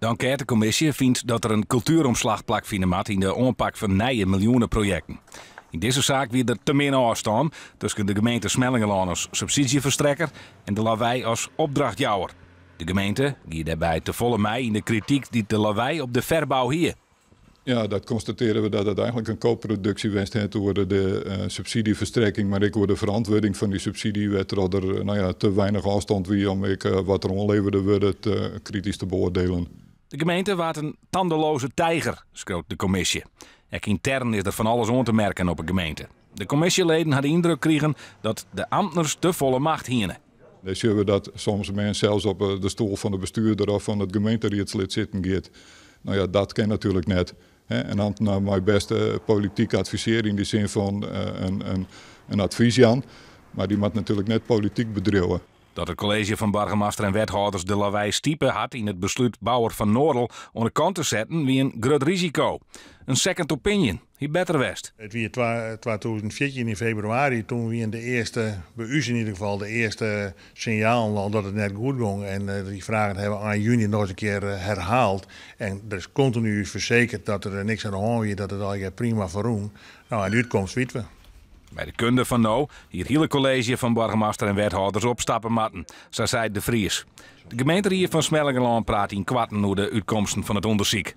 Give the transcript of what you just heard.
De enkêtekommisje fynt dat der in kultueromslach plakfine moat yn de oanpak fan nije miljoeneprojekten. Yn dizze saak wie der te min ôfstân tusken de gemeente Smellingerlân as subsydzjeferstrekker en De Lawei as opdrachtjouwer. De gemeente gie dêrby tefolle mei yn de krityk dy't De Lawei op de ferbou hie. Ja, dat konstatearje we dat it eigenlik in ko-produksje west hat oer de subsydzjeferstrekking, mar ek oer de ferantwurding fan dy subsydzje, wêrtroch der nou ja, te weinich ôfstân wie om ek wat der oanlevere wurde te kritysk te beoardielen. De gemeente waard in tandeloze tijger, skriuwt de kommisje. Ek yntern is der fan alles oan te merken op 'e gemeente. De kommisjeleden ha de yndruk krigen dat de amtners tefolle macht hiene. Dêr sjogge we dat soms men sels op de stoel fan de bestuurder of fan it gemeenteriedslid sitten giet. No ja, dat kin natuerlik net. In amtner mei bêst polityk advisearje yn de sin fan in advys jaan, mar dy moat natuerlik net polityk bedriuwe. Dat it kolleezje fan boargemaster en wethâlders De Lawei stipe hat yn it beslút Bauer van Noordel oan de kant te setten wie in grut risiko. In second opinion hie better west. It wie 2014 yn febrewaris, doe wiene de earste, by ús yn ieder gefal, de earste sinjalen al dat it net goed gie. En dy fragen hawwe we ein juny noch ris in kear werhelle. En der is kontinu fersekere dat der neat oan de hân wie, dat it allegear prima ferrûn. No, en de útkomst witte we. By de kunde fan no hie it hiele kolleezje fan boargemaster en wethâlders opstappe moatten, sa sei De Vries. De gemeenterie fan Smellingerlân praat ynkoarten oer de útkomsten fan it ûndersyk.